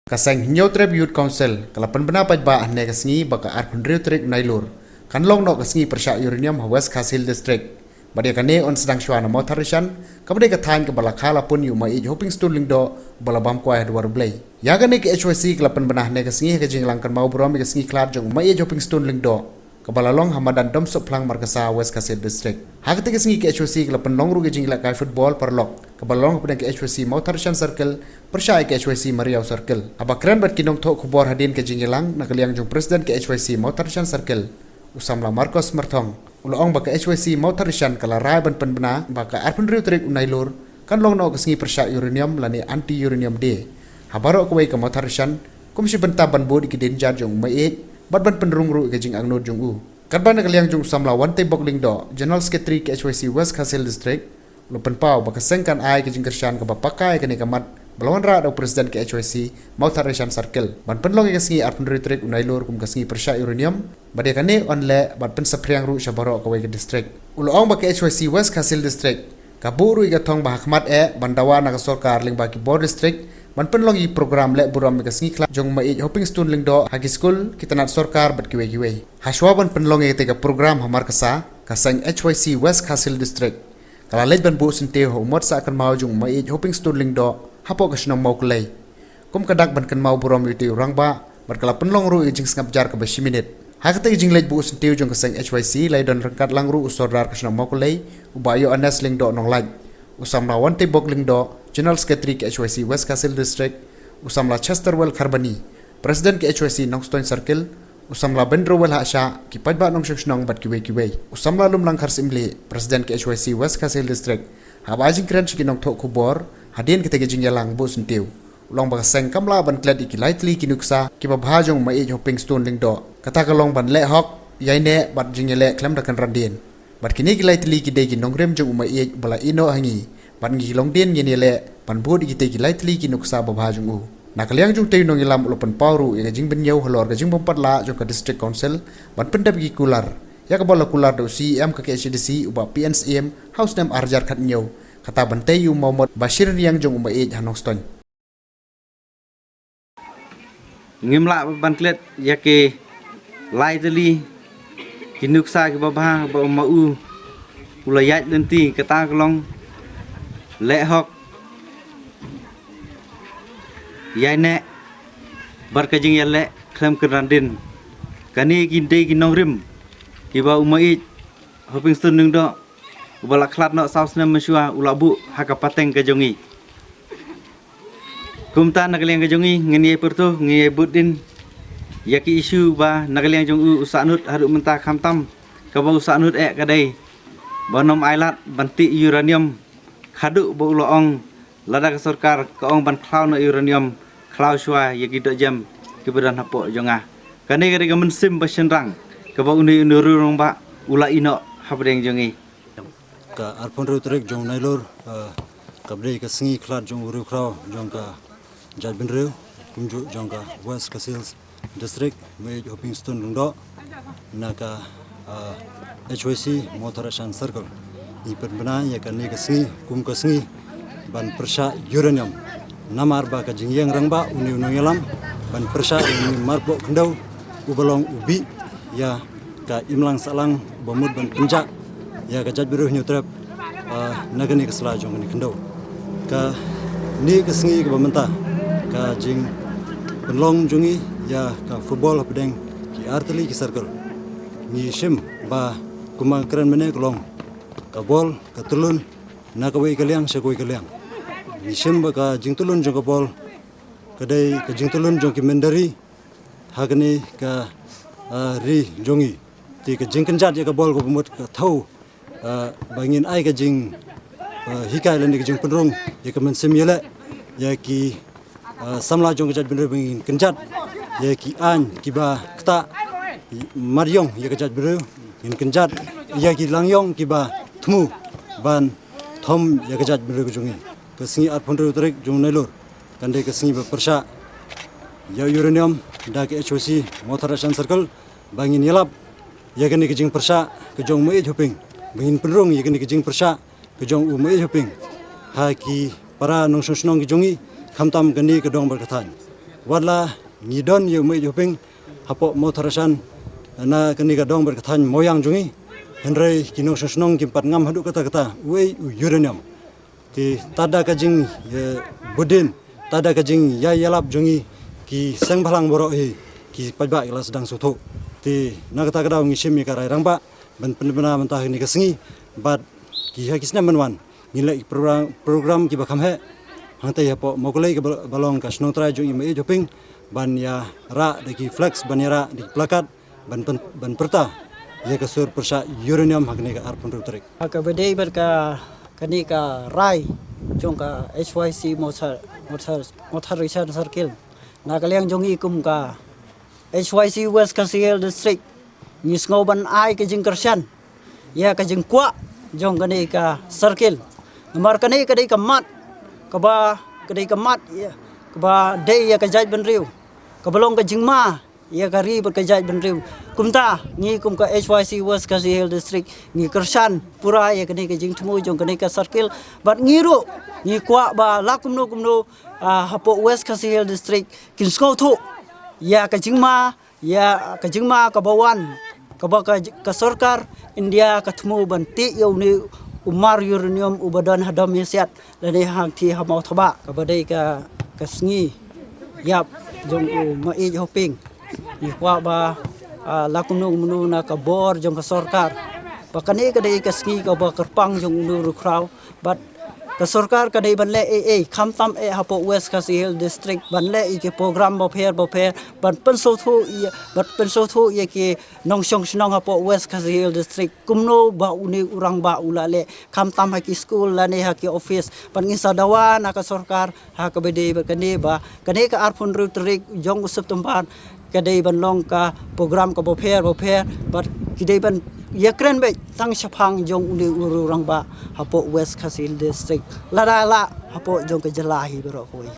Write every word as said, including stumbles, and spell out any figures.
Ka seng Hynñiewtrep Youth Council ka la pynbna paidbah hynne ka sngi ba ka arphew hynriew tarik u Nailur kan long noh ka sngi pyrshah uranium ha West Khasi Hills District. Bad ïa kane yn sdang shwa na Mawthadraishan, kaba dei ka thaiñ kaba la kha la pun ïa u Maieit Hopingstone Lyngdoh ba la bam kwai ha dwar U Blei. Ïa kane ka H Y C ka la pynbna hynne ka sngi ha ka jingïalang kynmaw burom ïa ka sngi khlad jong u Maieit Hopingstone Lyngdoh, kaba la long ha madan Domsohphlang Markasa, West Khasi Hills District. Ha kata ka sngi ka H Y C ka la pynlong ruh ka jingïalehkai football paralok kaba la long hapdeng ka H Y C Mawthadraishan Circle pyrshah ïa ka H Y C Mariaw Circle. Haba kren bad ki nongthoh khubor hadien ka jingïalang na ka liang jong President ka H Y C Mawthadraishan Circle, u samla Marcos Marthong, u la ong ba ka H Y C Mawthadraishan ka la rai ban pynbna ba ka arphew hynriew tarik u Nailur kan long noh ka sngi pyrshah uranium lane Anti Uranium Day ha baroh kawei ka Mawthadraishan, kum shi bynta ban bud ïa ki dienjat jong u Maieit bad ban pynrung ruh ïa ka jingangnud jong u. Katba na ka liang jong u samla Wanteibok Lyngdoh, General Secretary ka H Y C West Khasi Hills District, u la pynpaw ba ka seng kan ai ka jingkyrshan kaba paka ïa kane ka mat ba la wanrah da u President ka H Y C Mawthadraishan Circle ban pynlong ïa ka sngi arphew hynriew tarik u Nailur kum ka sngi pyrshah uranium, bad ïa kane yn leh bad pynsaphriang ruh sha baroh kawei ka district. U la ong ba ka H Y C West Khasi Hills District ka buh ruh ïa ka thong ba ha khmat eh ban dawa na ka sorkar lyngba ki bor district ban pynlong ïa ki program leh burom ïa ka sngi khlad jong u Maieit Hopingstone Lyngdoh ha ki skul, ki tnat sorkar bad kiwei kiwei. Hashwa ban pynlong ïa katei ka program ha Markasa, ka seng H Y C West Khasi Hills District ka la leit ban buh syntiew ha u mot sah kynmaw jong u Maieit Hopingstone Lyngdoh hapoh ka shnong Mawklei, kum ka dak ban kynmaw burom ïa utei u rangbah, bad ka la pynlong ruh ïa ka jingsngap jar kaba shi minit. Ha katei ka jingleit buh syntiew jong ka seng H Y C la ïadon ryngkat lang ruh u Sordar ka shnong Mawklei, u Bah Ïoannes Lyngdoh Nonglait, u samla Wanteibok Lyngdoh, General Secretary ka H Y C West Khasi Hills District, u samla Chesterwell Kharbani, President ka H Y C Nongstoiñ Circle, u samla Bendrowell Hashah, ki paidbah nongshong shnong bad kiwei kiwei. U samla Lumlang Kharsyiemlieh, President ka H Y C West Khasi Hills District, haba ai jingkren sha ki nongthoh khubor hadien katei ka jingïalang buh syntiew, u la ong ba ka seng kam lah ban klet ïa ki lai tylli ki nuksa kiba bha jong u Maieit Hopingstone Lyngdoh. Kata ka long ban leh hok, ïaineh bad jingïaleh khlem da kynran dien. Bad kine ki lai tylli ki dei ki nongrim jong u Maieit uba la ïeh noh ha ngi, bad ngi ki longdien ngin ïaleh ban bud ïa kitei ki lai tylli ki nuksa babha jong u. Na ka liang jong utei u nongïalam u la pynpaw ruh ïa ka jingbynñiew halor ka jingbym pat lah jong ka District Council ban pyndep ïa ki kular, ïa kaba la kular da u C E M ka K H A D C, u Bah P N Syiem, ha u snem ar hajar khathynñiew, kata ban tei ïa u mawmot ba shi rynïeng jong u Maieit ha Nongstoiñ. Ngim lah ban klet ïa ki lai tylli ki nuksa kiba bha ba u ma u u la ïaid lynti, kata ka long leh hok, ïaineh bad ka jingïaleh khlem kynran dien. Kane ki dei ki nongrim kiba u Maieit Hopingstone Lyngdoh uba la khlad noh saw snem mynshuwa u la buh ha ka pateng ka jong ngi. Kumta na ka liang ka jong ngi ngin ïai pyrthuh, ngin ïai bud dien ïa ki issue ba na ka liang jong u u sahnud haduh mynta, khamtam kaba u sahnud eh ka dei ban ym ailad ban tih uranium, haduh ba u la ong lada ka sorkar ka ong ban khlaw noh uranium, khlaw shuwa ïa ki dohjem kiba don hapoh jong nga. Kane ka dei ka mynsiem ba shynrang kaba une une u rangbah u la ïeh noh hapdeng jong ngi. Ka arphew hynriew tarik jong Nailur, eh, kaba dei ka sngi khlad jong u riewkhraw jong ka jaitbynriew, kumjuh jong ka West Khasi Hills District, Maieit Hopingstone Lyngdoh, na ka, eh, H Y C Mawthadraishan Circle. Ngi pynbna ïa kane ka sngi kum ka sngi ban pyrshah uranium. Namar ba ka jingïeng rangbah une u nongïalam ban pyrshah ïa une u marpoh khyndew uba long u bih ïa ka imlang sahlang ba mut ban pynjah ïa ka jaitbynriew Hynñiewtrep, ah, na kane ka sla jong kane ka khyndew. Kane ka sngi kaba mynta ka jingpynlong jong ngi ïa ka football hapdeng ki artylli ki circle. Ngi shim ba kumba nga kren mynne ka long ka bol ka tyllun na kawei ka liang sha kawei ka liang. Ngi shim ba ka jingtyllun jong ka bol ka dei ka jingtyllun jong ki mynder ri ha kane ka, ah, ri jong ngi. Te ka jingkynjat ïa ka bol kaba mut ka thew, ah, ba ngin ai ka jing, ah, hikai lane ka jingpynrung ïa ka mynsiem ïaleh ïa ki, ah, samla jong ka jaitbynriew, ba ngin kynjat ïa ki aiñ kiba ktah mad ïong ïa ka jaitbynriew, ngin kynjat ïa ki langïong kiba thmu ban thom ïa ka jaitbynriew ka jong ngi. Ka sngi arphew hynriew tarik jong Nailur kan dei ka sngi ba pyrshah ïa u uranium da ka H Y C Mawthadraishan Circle, ba ngin ïalap ïa kane ka jingpyrshah ka jong u Maieit Hoping, ba ngin pynrung ïa kane ka jingpyrshah ka jong u Maieit Hoping ha ki para nongshong shnong ki jong ngi, khamtam kane ka dong bad ka thaiñ. Wat la ngi don ïa u mei Hoping hapoh Mawthadraishan na kane ka dong bad ka thaiñ Mawiang jong ngi, hynrei ki nongshong shnong kim pat ngam haduh katta katta uei u uranium. Te tad da ka jing, eh, budin, tad da ka jingïaïalap jong ngi, ki seng bhalang baroh hi ki paidbah ki la sdang sngewthuh. Te na kata ka daw ngi shim ïa ka rai rangbah ban pynbna mynta ha kane ka sngi bad ki ha ki snem ban wan ngin leh ki program, program kiba kham heh. Hangtei hapoh Mawkalei kaba long ka shnong trai jong i mei Hoping ban ïarah da ki flex, ban ïarah da ki plakat, ban pyn-, ban pyrta ïa ka sur pyrshah uranium ha kane ka arphew hynriew tarik. Kaba dei bad ka, kane ka rai jong ka H Y C Mawthar, Mawthar, Mawthadraishan Circle, na ka liang jong i kum ka H Y C West Khasi Hills District, ngi sngew ban ai ka jingkyrshan ïa ka jingkwah jong kane ka circle. Namar kane ka dei ka mat kaba, ka dei ka mat ïa, kaba dei ïa ka jaitbynriew, kaba long ka jingma ïa ka ri bad ka jaitbynriew. Kumta ngi kum ka H Y C West Khasi Hills District ngi kyrshan pura ïa kane ka jingthmu jong kane ka circle bad ngi ruh ngi kwah ba la kumno kumno, ah, hapoh West Khasi Hills District kin sngewthuh ïa ka jingma, ïa ka jingma kaba wan, kaba ka, ka sorkar India ka thmu ban tih ïa une u mar uranium uba don ha Dom Ïasiat lane hangtei ha Mawthadraishan, kaba dei ka, ka sngi ïap jong u mei Hoping. Ngi kwah ba, ah, la kumno kumno na ka bor jong ka sorkar ba kane ka dei ka sngi kaba kyrpang jong une u rukhraw. Bad ka sorkar ka dei ban leh ei ei, khamtam eh hapoh West Khasi Hills District, ban leh ïa ki program bapher bapher ban pynsngewthuh ïa, ban pynsngewthuh ïa ki nongshong shnong hapoh West Khasi Hills District kumno ba une u rangbah u la leh, khamtam ha ki skul lane ha ki office. Bad ngin sa dawa na ka sorkar ha kaba dei bad kane ba kane ka arphew hynriew tarik jong u September ka dei ban long ka program kaba pher bapher bad ki dei ban ïakren beit tang shaphang jong une u rangbah hapoh West Khasi Hills District, lada lah hapoh jong ka jylla hi baroh kawei.